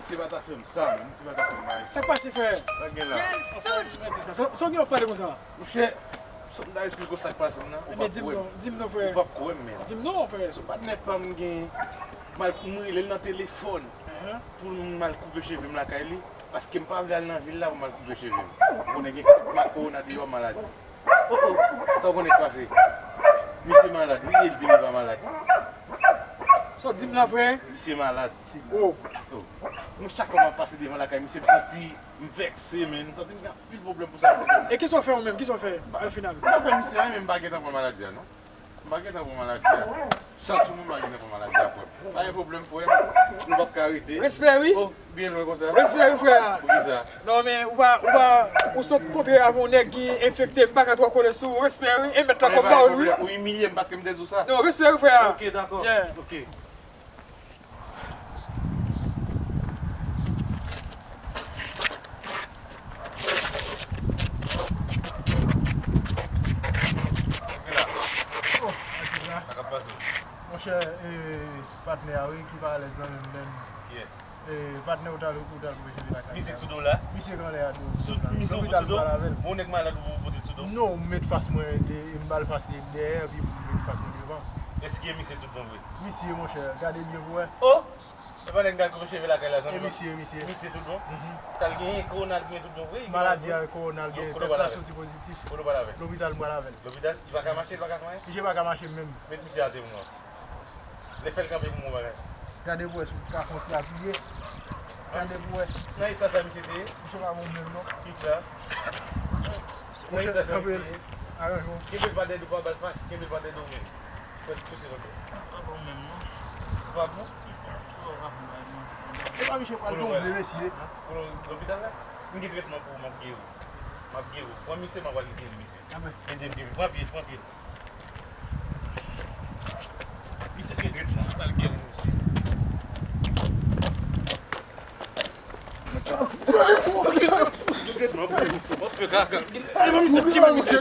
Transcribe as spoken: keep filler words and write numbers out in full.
Misye pa ta fè m sa, menm. Misye pa ta fè m bagay sa. Sa k pase, frè? Sa gen la? Sa w gen w ap pale konsa? Monchè, sa m ta esplike w sa k pase m nan, ou p ap kwè m. Di m non, di m non, frè. Ou p ap kwè m, menm. Di m non, frè. Se patnè pa m gen, m al, m rele l nan telefòn pou m al koupe cheve m lakay li, paske m pa vle al nan vil la pou m al koupe cheve m. Ou konnen gen kowona deyò, maladi. Oh, oh, sa w konnen k pase? Misye malad, wi, e l di m li pa malad. Sa w di m la, frè? Misye malad. Oh. Oh. Mwen, chak fwa m ap pase devan lakay misye, m santi m vèkse, men m santi m gen anpil pwoblèm pou sa misye fè m. E kisa w fè ou menm? Kisa w fè al final? M pa fè misye anyen, men m pa gentan pran maladi a, non. M pa gentan pran maladi a. Chans pou mwen, m pa gentan pran maladi a, frè m. Pa gen pwoblèm, frè m. Nou p ap ka rete. Respè, wi. Oh, byen lwen konsa. Respè, wi, frè. Poukisa? Non, men ou pa, ou pa, ou sot kontre avè yon nèg ki enfekte, m pa ka twò kole sou ou. Respè, wi. E mèt la fò m ba w l, wi. Ou imilye m paske m te di w sa. Non, respè, wi, frè. Ok, dakò. Yeah. Ok. Ok la. Oh, atis la. Sa k ap pase? Monchè, e, patnè a, wi, ki pa alèz nan menm, menm. Kiyès? E, patnè ou t al, ou t al koupe cheve lakay. Misye k sou do w la? Misye k anlè a do w. Sou, misye ou sou do? Lopital m pral avè l. Yon nèg malad ou pote l sou do w? Non, m met fas mwen de, m ba l fas li dèyè, epi m met fas mwen devan. Èske misye tout bon vre? Misye, monchè, gade byen pou wè. Oh! E pa nèg m t al koupe cheve lakay la, zanmi m. E misye, misye. Misye tout bon? Mhm. Sa l genyen, kowona l genyen tout bon vre? Maladi a, kowona l genyen, tès la soti pozitif. Kote w pral avè l? Lopital m pral avè l. Lopital? Li pa ka mache, li pa ka fè anyen? Misye pa ka mache menm. Met misye atè pou mwen. Lè fè l kanpe pou mwen bagay. Gade pou wè si w ka fè yon ti apiye. Gade pou wè. Nan eta sa misye te ye? Misye pa bon menm non. Kisa? Nan eta sa misye ye? Aranje w. Kenbe l pa dèyè do w, pa ba l fas, kenbe l pa dèyè do w menm. Fè l pouse konsa. Pa bon menm non. Ou pa bon? Epa misye pral tonbe mesye. Pou lopital la? M gen tretman pou ou, m ap geri w. M ap geri w. Pran misye, m ap al geri misye. Ede m geri. Pran pye, pran pye. Misye gen tretman, m ap al geri misye. Gen tretman pou ou. M ap fè kaka. Kenbe misye, kenbe misye.